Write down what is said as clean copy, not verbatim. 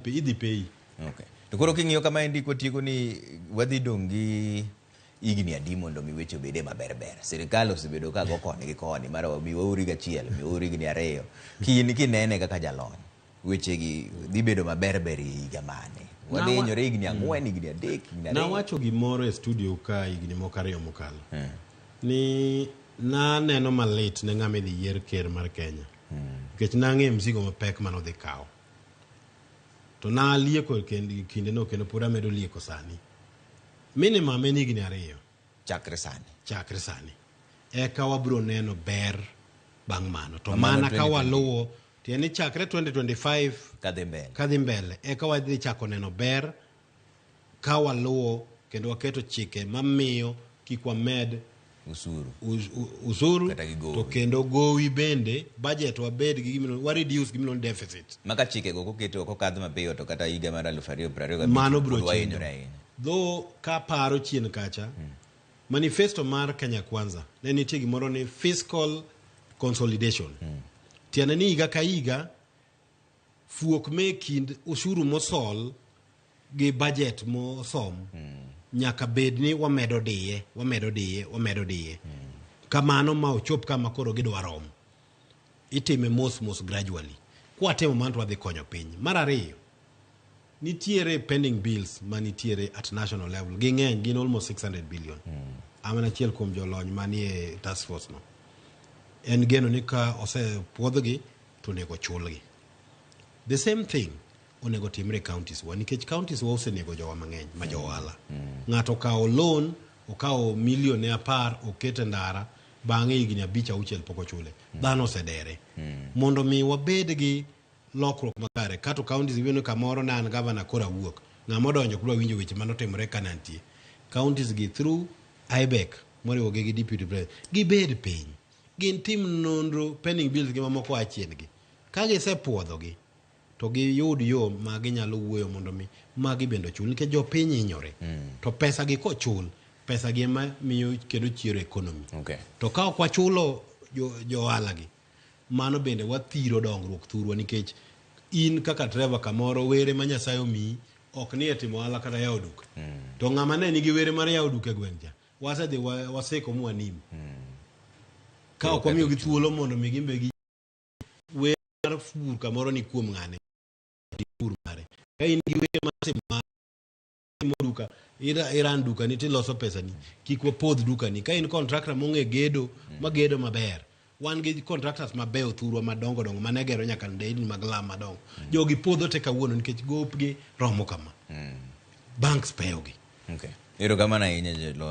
Idhi pay. Okay. To koro king'iyo kama endi kwatieko ni wadhi dong' gi higni adi mondo mi weche obede maber ber. Sirikal osebedo ka go koni gi koni mar miwauru higa achiel, miwauru higni 2. Kin kinene kaka jalony, wechegi dhi bedo maber ber e higa mane? Wadhi hinyore higni 4, higni 3, higni 2. Nawacho gimoro e studio ka higni moko 2 mokalo. Ni naneno malit ne ng'ama idhi yier ker mar Kenya. Nikech nang'eyo mzigo mapek manodhi kawo. To nalieko kindeno kendo pod amedo lieko sani. Minimum en higni 2. Chakre sani. Chakre sani. Eka wabiro neno ber bang' mano. To mana ka waluwo, tiende ni chakre 2025 kadhi mbele. Kadhi mbele. Eka wadhi chako neno ber ka waluwo kendo waketo chike mamiyo kik wamed usuru. Usuru kata gi gowi. To kendo gowi bende budget wabed gi gimilo, wa reduce gimilo ni deficit. Maka chike go koketo ok okadh mapiyo to kata higa mar 2025 mano biro pod wahinyore chendo. ahinya. Though ka paro chien kacha, manifesto mar Kenya Kwanza ne nitie gimoro ni fiscal consolidation. Tiende ni higa ka higa fuok me kind ushuru mosol gi budget mosom nyaka bed ni wamedo diye, wamedo diye, wamedo diye. Kamano ma ochop kama koro gidwa rom. Itime mos mos gradually. Kwatimo mano to wadhi konyo piny. Mar ariyo, nitiere pending bills manitiere at national level. Ging'eny, gin almost 600 billion. An achiel kuom jolony manie task force no. En geno ni ka osepuodhgi to onego chulgi. The same thing onego timre e counties wa, nikech counties wa osenego jowa mang'eny ma jo ohala. Ng'ato okawo loan, okawo milion 10 okete ndara, bang'e higni 5 6 pok ochule. Dhano osedere. Mondo mi wabed gi lokruok makare, kato counties iwinjo kamoro ne an governor koro awuok. Ng'ama odonjo ok dwa winjo weche manotimore ka ne antie. Counties gi through IBEC moriwo gi deputy president, gibed piny. Gin tim nonro pending bills gi mamoko a chien gi. Ka gisepuodhogi, to giyud yo ma ginyalo wuoyo mondo mi magi bende ochul, nikech jopiny hinyore. To pesa gi kochul, pesa gi ema miyo kendo chiero economy. To ka ok wachulo jo ohala gi, mano bende wathiro dongruok thurwa, nikech in kaka Trevor kamoro were ma Nyasaye omiyi ok ni e timo ohala kata yawo duka. To ng'ama ne nigi were mar yawo duka e gweng' cha, wasedhi waseko mwanim. Ka ok wamiyogi thuolo mondo mi gin be gi wer mar pur kamoro ni kuom ng'ane pur mare. Ka in gi wer mar timo duka, iran duka ni tiloso pesa ni, kik wapodh duka ni. Ka in contractor mong'e gedo, magedo maber, wan gi contractors mabeyo thurwa madongo dongo mane gero nyaka nderni mag lam madongo. Jogi podho te kawuono nikech gopgi romo kama. Banks peyogi. Erokamano ahinya jolony.